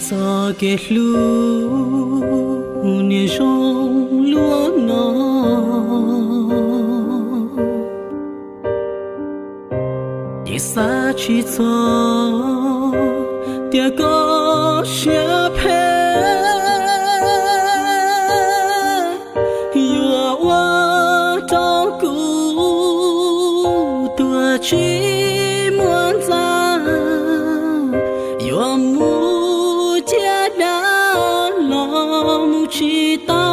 Txoj kev hlub niaj zoo luaj no, yeej xav tsis txog tias koj siab phem yuav ua rau kuv tuag tsis muaj ntxa, yuav mus ciaj dab los mus tsis tau.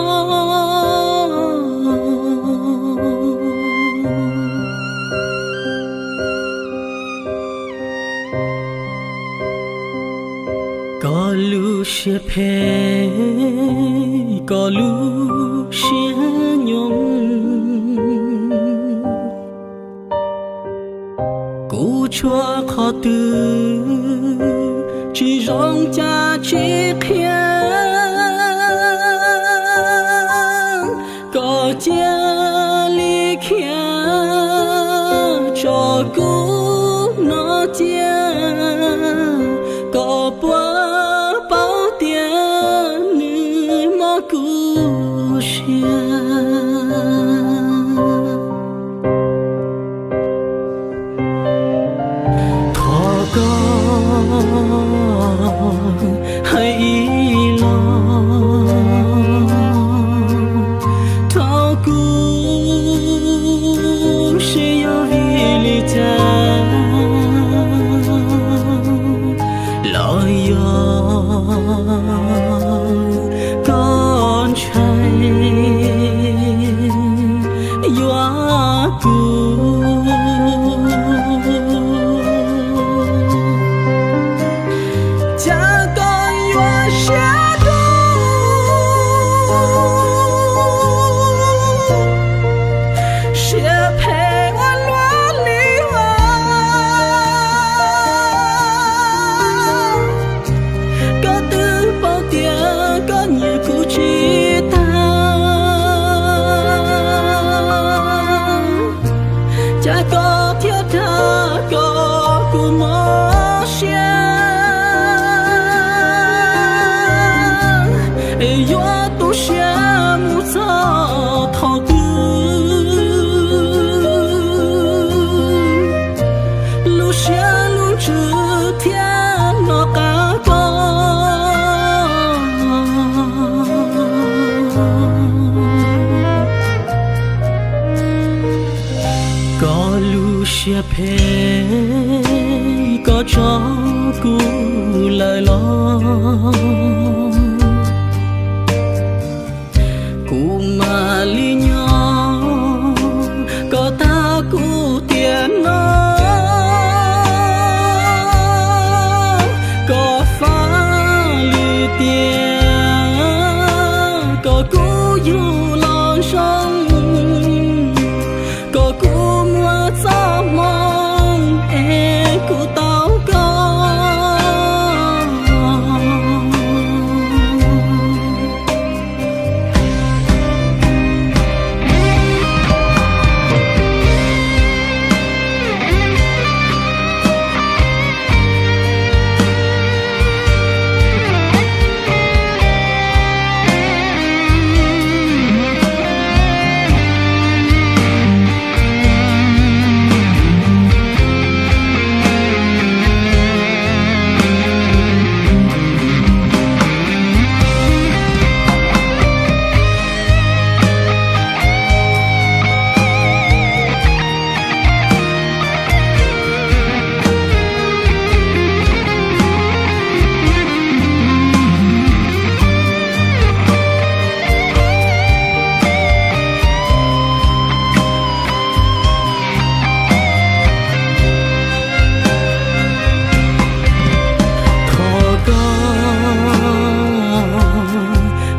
Koj lub siab phem, koj lub siab nyoos, kuv tshuav qhov twg tsis zoo cas tsis qhia. Koj cia li khiav tso kuv no cia, koj puas paub tias nws mob kuv siab. Thov koj hais ib los rau kuv seb yog vim li cas, los yog koj ntshai yuav kuv, cas koj yuav siab dub siab phem ua luaj li os. Koj twb paub tias koj nyiam kuv tsis tag, cas koj thiaj dag kom kuv mob siab, yuav tu siab mus txog thaum twg, lub siab lub ntsws thiaj nco qab koj. Koj lub siab phem koj tso kuv lawm los, kuv mam li nyob. Koj tag kuv tiam no, koj faj li tias kom kuv yug los zoo, kom kuv muaj txoj hmoo es kuv tau koj. Thov koj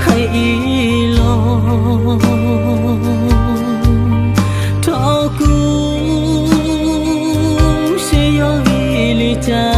hais ib los rau kuv seb yog vim li cas